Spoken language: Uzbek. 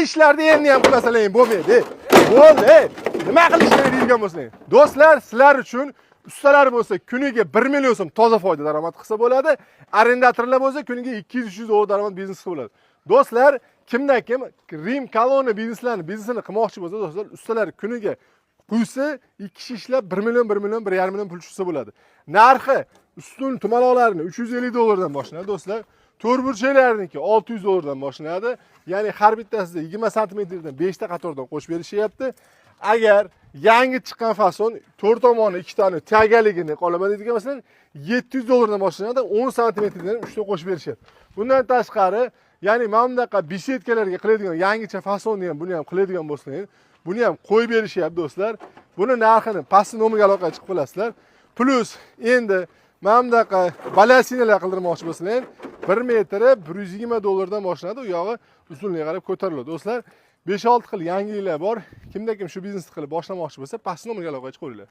Ishlarni endi ham qilasalar, bo'lmaydi. Bo'ldi. Nima qilish kerak deydigan bo'lsang. Do'stlar, sizlar uchun ustalar bo'lsa kuniga 1 million so'm toza foyda daromad qilsa bo'ladi. Arendatorlar bo'lsa kuniga 200-300 dollar daromad biznes qilsa bo'ladi. Do'stlar, kimdan kim Rim kolona bizneslarni biznesini qilmoqchi bo'lsa, do'stlar, ustalar kuniga quysa, 2 kishi ishlab 1 million, 1 million, 1,5 million pul tushsa bo'ladi. Narxi ustun tumaloqlarni 350 dollardan boshlanadi, do'stlar. To'rtburchaklarniki 600 dollardan boshlanadi. Ya'ni har bittasida 20 santimetrdan 5 ta qatordan qo'shib berishyapti. Agar yangi chiqqan fason to'rt tomoni ikki tani тяга ligini qolaman deydigan, masalan, 700 dollardan boshlanadi, 10 santimetrdan 3 ta qo'shib berishyapti. Bundan tashqari, ya'ni mana bunaqa беседка larga qiladigan yangicha fasonni ham, buni ham qiladigan bo'lsangiz, buni ham qo'yib berishyapti, do'stlar. Buni narxini pastki nomerga aloqaga chiqib qolasizlar. Плюс endi mana bunaqa балясина lar qildirmoqchi bo'lsangiz, 1 metri 120 dollardan boshlanadi, u yog'i uzunligiga qarab ko'tariladi. Do'stlar, 5-6 xil yangiliklar bor. Kimda kim shu biznesni qilib boshlamoqchi bo'lsa, pastki nomerga aloqaga chiqaveringlar.